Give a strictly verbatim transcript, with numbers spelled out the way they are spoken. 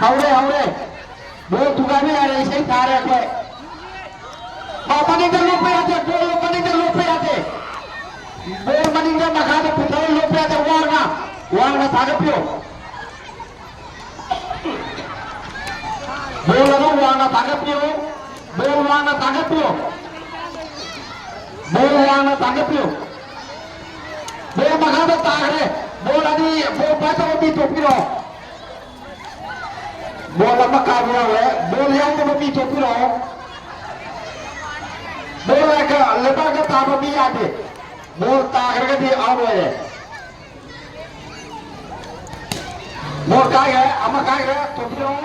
ꯍꯧꯔꯦ, ꯍꯧꯔꯦ꯫ ꯕꯣꯜ ꯊꯨꯒꯥꯏꯕ ꯌꯥꯔꯦ, ꯏꯁꯩ ꯊꯥꯔꯦ ꯑꯩꯈꯣꯏ꯫ ꯃꯥ ꯃꯅꯤꯡꯗ ꯂꯣꯠꯄ ꯌꯥꯗꯦ, ꯕꯣꯜ ꯃꯅꯤꯡꯗ ꯂꯣꯠꯄ ꯌꯥꯗꯦ꯫ ꯕꯣꯜ ꯃꯅꯤꯡꯗ ꯃꯈꯥꯗ ꯄꯨꯊꯔ ꯂꯣꯠꯄ ꯌꯥꯗꯦ, ꯋꯥꯡꯅ, ꯋꯥꯡꯅ ꯊꯥꯒꯠꯄꯤꯌꯨ꯫ ꯕꯣꯜ ꯑꯗꯨ ꯋꯥꯡꯅ ꯊꯥꯒꯠꯄꯤꯌꯨ꯫ ꯕꯣꯜ ꯋꯥꯡꯅ ꯊꯥꯒꯠꯄꯤꯌꯨ꯫ ꯕꯣꯜ ꯋꯥꯡꯅ ꯊꯥꯒꯠꯄꯤꯌꯨ꯫ ꯕꯣꯜ ꯃꯈꯥꯗ ꯇꯥꯈ꯭ꯔꯦ꯫ ꯕꯣꯜ ꯑꯅꯤ, ꯕꯣꯜ ꯄꯥꯏꯗꯕ ꯃꯤ ꯇꯣꯛꯄꯤꯔꯣ꯫ ꯕꯣꯜ ꯑꯃ ꯀꯥꯏꯕ ꯌꯥꯎꯔꯦ꯫ ꯕꯣꯜ ꯌꯥꯎꯗꯕ ꯃꯤ ꯇꯣꯛꯄꯤꯔꯣ꯫ ꯕꯣꯜ ꯂꯩꯕꯥꯛꯇ ꯇꯥꯕ ꯃꯤ ꯌꯥꯗꯦ꯫ ꯕꯣꯜ ꯇꯥꯈ꯭ꯔꯒꯗꯤ ꯑꯥꯎꯠ ꯑꯣꯏꯔꯦ꯫ ꯕꯣꯜ ꯀꯥꯏꯈ꯭ꯔꯦ, ꯑꯃ ꯀꯥꯏꯈ꯭ꯔꯦ, ꯇꯣꯛꯄꯤꯔꯣ꯫